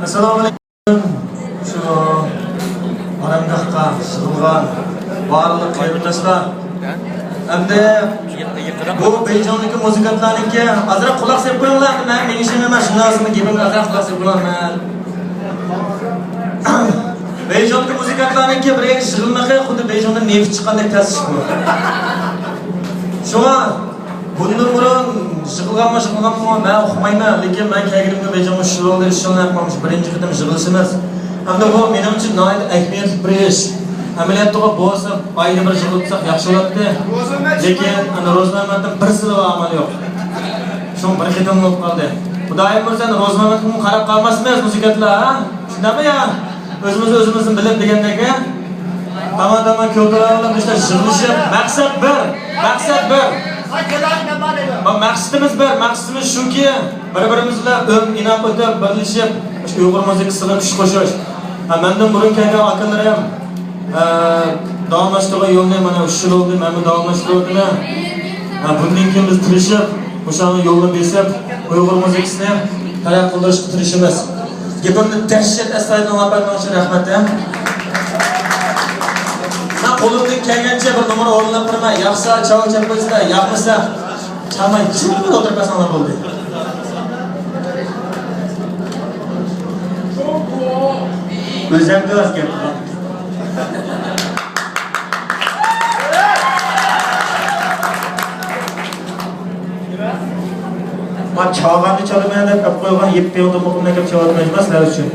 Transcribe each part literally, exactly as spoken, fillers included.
ئەسسالامۇ ئەلەيكۇم. شۇ ئارامگاھقا يىغىلغان بارلىق قېرىنداشلار. ئەمدى بۇ بېيجىڭدىكى مۇزىكانتلارنىڭكى، ئازراق قۇلاق سېلىپ قويۇڭلار، مەن مېڭىشىم ئەمەس، شۇنداق ئىزىمنى گېپىمنى ئازراق قۇلاق سېلىپ قويۇڭلار، مەن. بېيجىڭدىكى مۇزىكانتلارنىڭكى بىر يەرگە يىغىلمىقى خۇددى بېيجىڭدىن نېفىت چىققاندەك تەس ئىش بۇ. شۇڭا بۇندىن بۇرۇن يىغىلغانمۇ، يىغىلغانمۇ مەن ئۇقمايمەن، لېكىن مەن كەلگىنىمدە بېيجىڭمۇ شۇ بولدى، شۇ بىرىنچى قېتىم يىغىلىشىمىز. ئەمدى بۇ مېنىڭ ئۈچۈن ناھايىتى ئەھمىيەتلىك بىر ئىش. ئەمەلىيەتتىغۇ بولسا ئايدا بىر يىغىلساق ياخشى بولاتتى. لېكىن ئەنە روزنامەدىن بىر سىلى ئامال يوق. شۇڭا بىر قېتىم بولۇپ قالدى. خۇدايىم بۇيرۇسا ئەنە روزنامەدىن قاراپ قالماسمىز مۇزىكانتلار، ھە؟ شۇنداقمۇ يا؟ ئۆزىمىز ئۆزىمىزنى بىلىپ دېگەندەك، ھە؟ تامان تامان كۆتۈرۈپ مۇشۇنداق يىغىلىشىپ، مەقسەت بىر، مەقسەت بىر. بۇ مەقسىتىمىز بىر، مەقسىتىمىز شۇكى، بىر-بىرىمىز بىلەن ئۆمۈر ئىناق ئۆتۈپ، بىرلىشىپ، مۇشۇ ئۇيغۇر مۇزىكىسىغا كۈچ قوشۇش. ھە، مەندىن بۇرۇن كەلگەن ئاكىلىرىم، ھە، داۋاملاشتۇرغان يولنى مانا ئۈچ يىل بولدى، مەنمۇ داۋاملاشتۇرۇۋاتىمەن. ھە، بۇندىن كېيىن بىز تىرىشىپ، مۇشۇ يولنى بېسىپ، ئۇيغۇر مۇزىكىسىنى تەرەققىي قىلدۇرۇشقا تىرىشىمىز. گېپىمنى دەھشەت ئەستايىدىل ئاڭلاپ بەرگىنىڭ ئۈچۈن رەھمەت، ھە. مەن قولۇمدىن كەلگەنچە بىر نومۇر ئورۇنلاپ تۇرىمەن. ياقسا چاۋ چەپ قويىسىلەر، ياقمىسا چالماي جىملا ئولتۇرۇپ بەرسەڭلار بولدى. ئۆزۈمگە ئاز گەپ قىلغان. ما چالغاننى چالىمەن دەپ ئەپ قويغان يىپ بېڭدىن مۇقىمدەك گەپ چالىۋاتمايمەن سىلەر ئۈچۈن.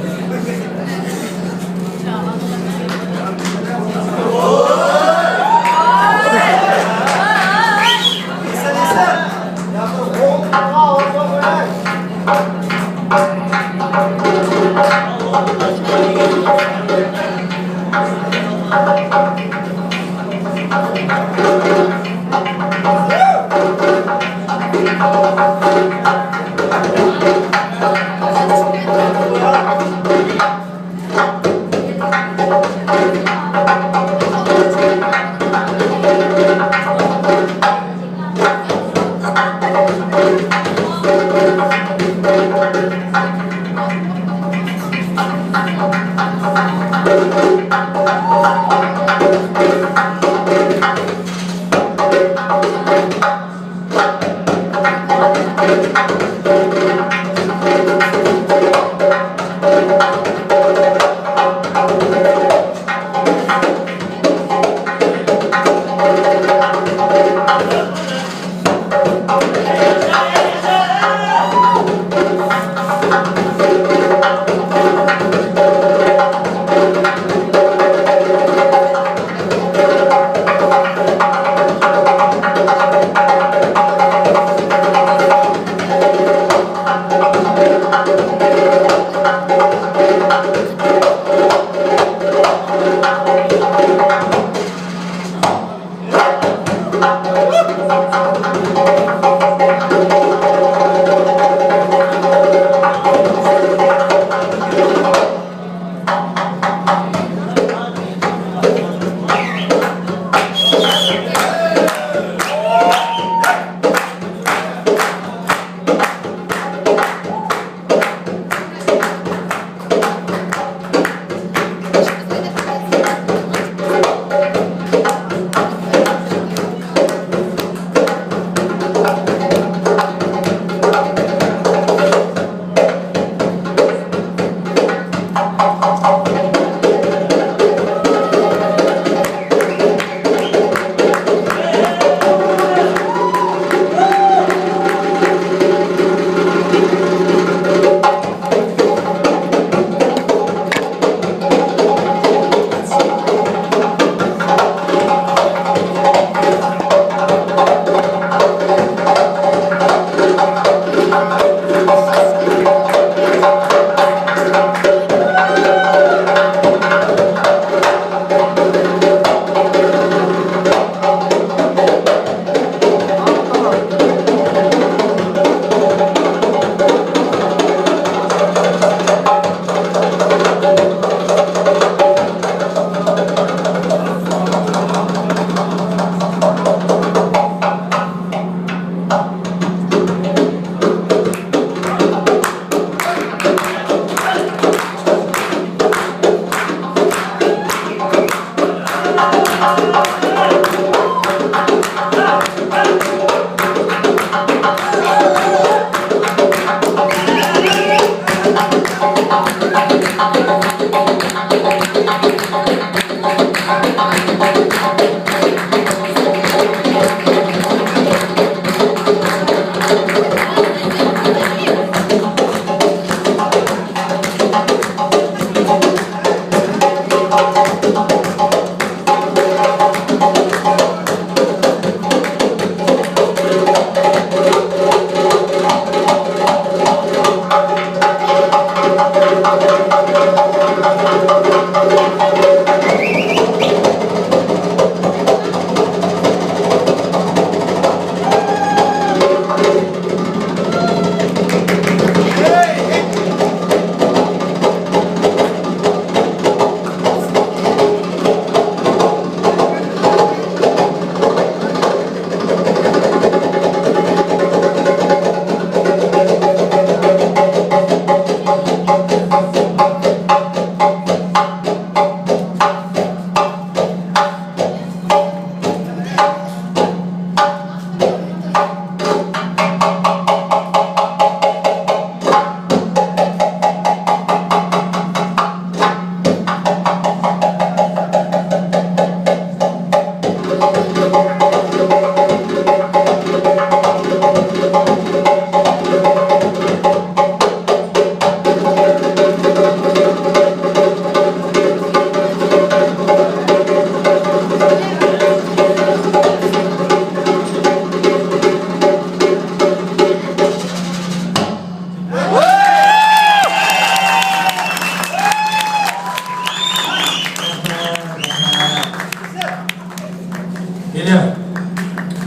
ھېلى،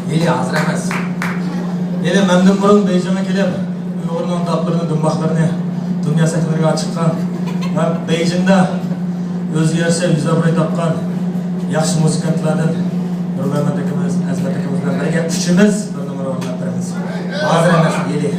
ھېلى ھازىر ئەمەس. ھېلى مەندىن بۇرۇن بېيجىڭغا كېلىپ، ئۇيغۇرنىڭ داپلىرىنى، دۇمباقلىرىنى دۇنيا سەھنىلىرىگە چىققان ۋە بېيجىڭدا ئۆزىگە يارىشا يۈز ئابرۇي تاپقان ياخشى مۇزىكانتلاردىن نۇرمەمەت ئاكىمىز، ئەزىمەت ئاكىمىز بىلەن بىرگە ئۈچىمىز بىر نومۇر ئورۇنلاپ بېرىمىز. ھازىر ئەمەس، ھېلى.